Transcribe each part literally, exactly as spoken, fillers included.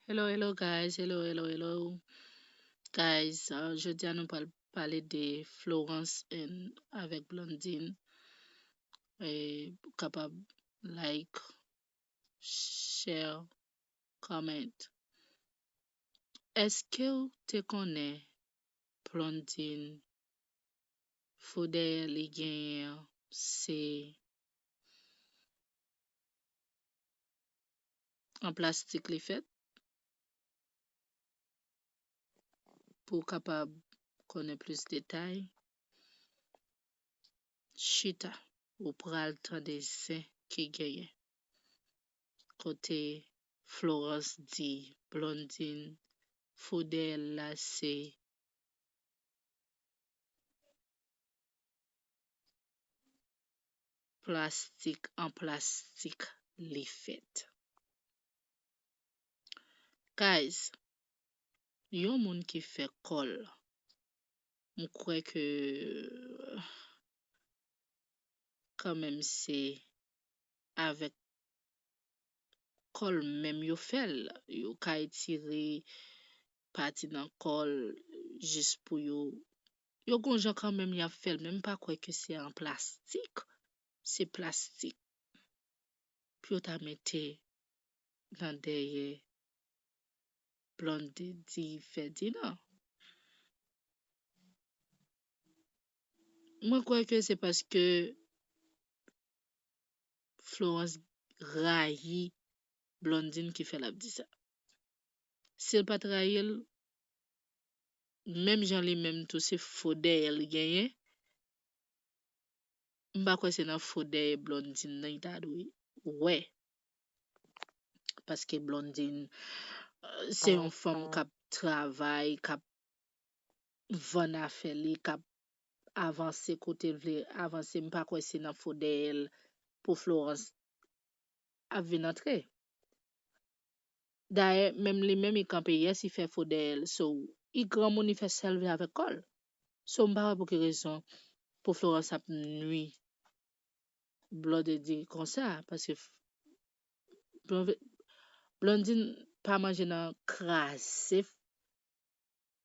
Hello, hello guys, hello, hello, hello. Guys, uh, jodi a nou pral pale de Florence and avèk Blondine. E, kapab like, share, comment. Èske w te konnen Blondine fo dèyè li genyen an se an plastik li fèt? Pou w kapab konnen plis detay, chita, ou pral tande zen ki genyen. Kote Florence di Blondine fo dèyè l la se plastik an plastik li fèt. Guys, yon moun ki fè kò l, m kwè ke kanmenm se avèk kò l menm yo fè l. Yo ka etire pati nan kò l jis pou yo, yo gon jan kanmenm y ap fè l, men m pa kwè ke se an plastik, se plastik pou yo ta mete nan dèyè Blondedy Ferdinand. Mwen kwè ke se paske Florence rayi Blondine ki fè l ap di sa. Si l pa t rayi l, menm jan li menm tou se fo dèyè l genyen, m pa kwè se nan fo dèyè Blondine nan li ta dwe wè. Paske Blondine, euh, se yon fanm k ap travay, k ap vann afè li, k ap avanse kote l vle avanse. M pa kwè se nan fo dèyè l pou Florence ap vin antre. Dayè, menm li menm, li kanpe, yes, li fè fo dèyè l. So, li granmoun, li fè sa l vle avèk kò l. So, m pa wè pou ki rezon pou Florence ap nwi Blondedy konsa, paske f-, Blonde-, Blondine pa manje nan kraze,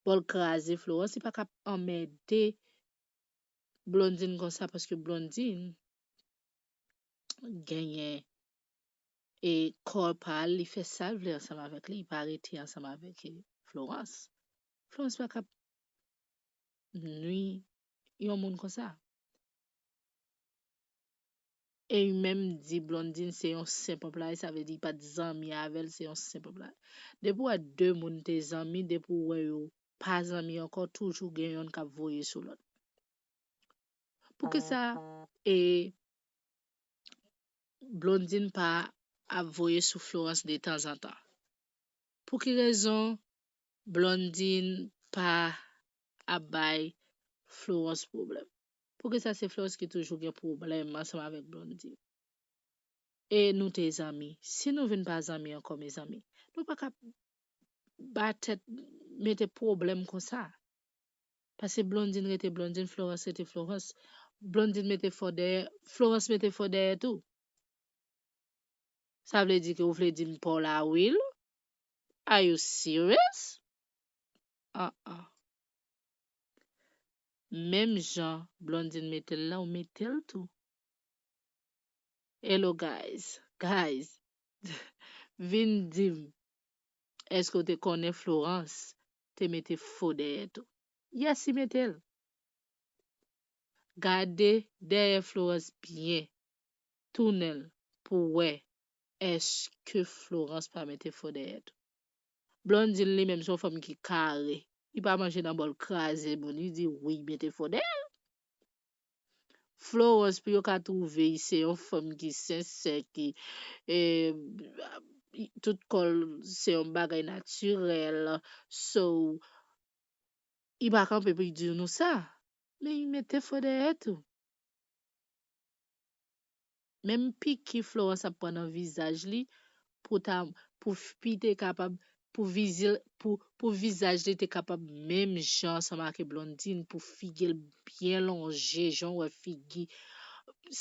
bòl kraze Florence, li pa ka ap anmède Blondine konsa, paske Blondine genyen e kò pa l, li fè sa l vle ansanm avèk li, li pa rete ansanm avèk, e, Florence. Florence pa ka ap nwi yon moun konsa. E li menm di Blondine se yon senp anplwaye, sa vle di li pa t zanmi avè l, se yon senp anplwaye. Depi w wè de moun te zanmi, depi w wè yo pa zanmi ankò, toujou gen yonn k ap voye sou lòt. Poukisa, e, Blondine pa ap voye sou Florence detanzantan? Pou ki rezon Blondine pa ap bay Florence pwoblèm? Poukisa se Florence ki toujou gen pwoblèm ansanm avèk Blondine? E nou te zanmi. Si nou vin pa zanmi ankò, mezanmi, nou pa ka ba tèt mete pwoblèm konsa. Paske Blondine rete Blondine, Florence rete Florence. Blondine mete fò dèyè, Florence mete fò dèyè tou. Sa vle di ke ou vle di m pa w la, Will? Are you serious? Ah, ah. Menm jan Blondine mete l la, ou mete l tou. Hello, guys. Guys, vin di m, èske w te konnen Florence te mete fo dèyè tou? Yes, li mete l. Gade dèyè Florence byen. Tounen l pou w wè èske Florence pa mete fo dèyè tou. Blondine li menm se yon fanm ki kare. Li pa manje nan bòl kraze moun. Li di wi, mete fo dèyè l. Florence, pou yo ka twouve l, se yon fanm ki sensè, ki, eh, tout kò l se yon bagay natirèl. So, li pa kanpe pou l di nou sa. Men li mete fo dèyè tou. Menm piki Florence ap pran nan vizaj li pou ta, pou fi te kapab, pou vizil, pou, pou vizaj li te kapab menm jan ansanm ak Blondine, pou figi l byen lonje, jan w wè figi.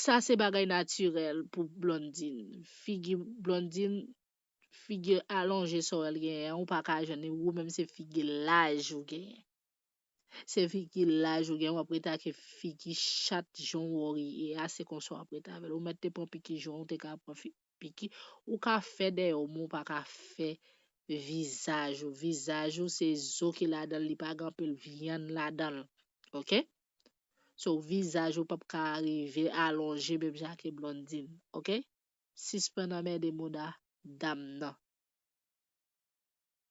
Sa se bagay natirèl pou Blondine. Figi Blondine figi alonje sa w wè l genyen an, ou pa ka jwenn li, ou menm se figi laj ou genyen. Se figi laj ou genyen, w ap rete ak figi chat jan w wè w ye a, se konsa w ap rete avè l. Ou mèt te pran piki jan w te ka pran fi- piki, ou ka fè dèyè w, men ou pa ka fè vizaj ou. Vizaj ou se zo ki ladan l, li pa gen anpil vyann ladan l. Oke? So, vizaj ou p ap ka rive alonje menm jan ke Blondine. Oke? Sispann anmède mouda dam nan.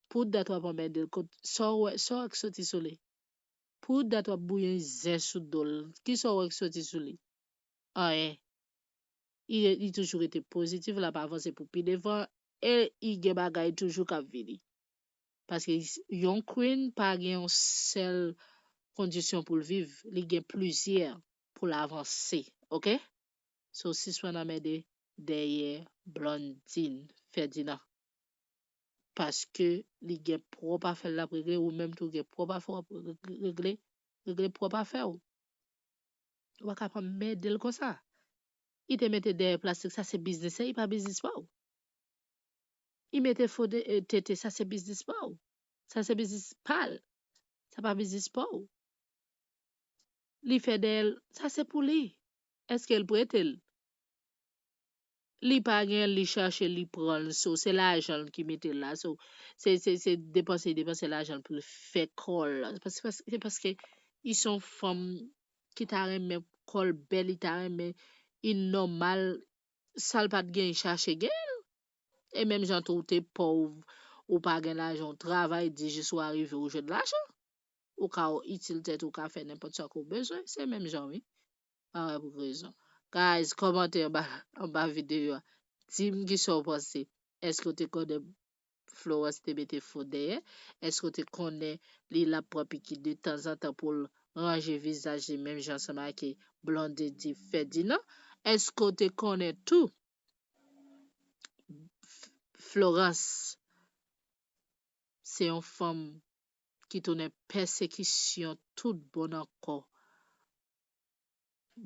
Pou dat w ap anmède l, kot sa w wè, sa w wè k soti sou li? Pou dat w ap bouyi zen sou do l, kisa w wè k soti sou li? Anyen. Li, li toujou rete pozitif, l ap avanse pou pi devan, e li gen bagay toujou k ap vini. Paske s- yon queen pa gen yon sèl kondisyon pou l viv, li gen plizyè pou l avanse, oke? So, sispann anmède dèyè Blondine Ferdinand. Paske li gen pwòp afè l l ap regle, ou menm tou gen pwòp afè w ap regle, regle pwòp afè w. Ou pa ka pran mède l konsa. Li te mete dèyè plastik, sa se biznis li, pa biznis pa w. Li mete fo de, eh, tete, sa se biznis pa w. Sa se biznis pa l. Sa pa biznis pa w. Li fè dèyè l, sa se pou li. Èske l prete l? Li pa gen, li chache, li pran l. So, se lajan l ki mete l la. So, se, se, se depanse, depanse lajan l pou l fè kò l. Paske, paske, se paske li se yon fanm ki ta renmen kò l bèl, li ta renmen, li nòmal, sa l pa t gen, li chache gen l. E menm jan tou, ou te pòv, ou pa gen lajan, ou travay, di jis ou arive, ou jwenn lajan. Ou ka itil tèt ou, ou ka fè nenpòt sa ke w bezwen. Se menm jan, wi. Parèy pou rezon. Guys, kòmante anba, anba videyo a. Di m kisa w panse. Èske w te konnen Florence te mete fo dèyè? Èske w te konnen li l ap pran piki de tanzantan pou l ranje vizaj li menm jan ansanm ak Blondedy Ferdinand? Èske w te konnen tou F- Florence se yon fanm ki tounen pèsekisyon tout bon ankò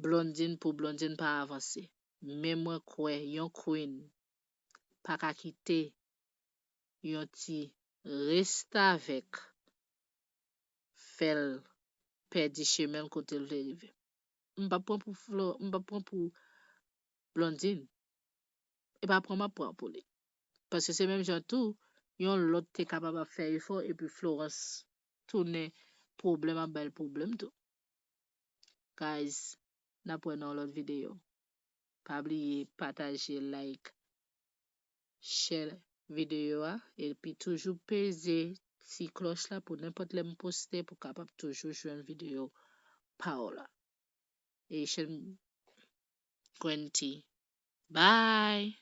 Blondine pou Blondine pa avanse. Men mwen kwè yon queen pa ka kite yon ti restavèk fè l pèdi chemen l kote l vle rive. M p ap pran pou Flo, m p ap pran pou Blondine. E pa pran m ap pran pou li. Paske se menm jan tou, yon lòt te kapab ap fè efò epi Florence tounen pwoblèm ap bay l pwoblèm tou. Guys, n ap wè nan yon lòt videyo. Pa bliye pataje, like, share videyo a, epi toujou peze ti klòch la pou nenpòt lè m poste pou kapab toujou jwenn videyo pa w la. Asian Green Tea. Bye!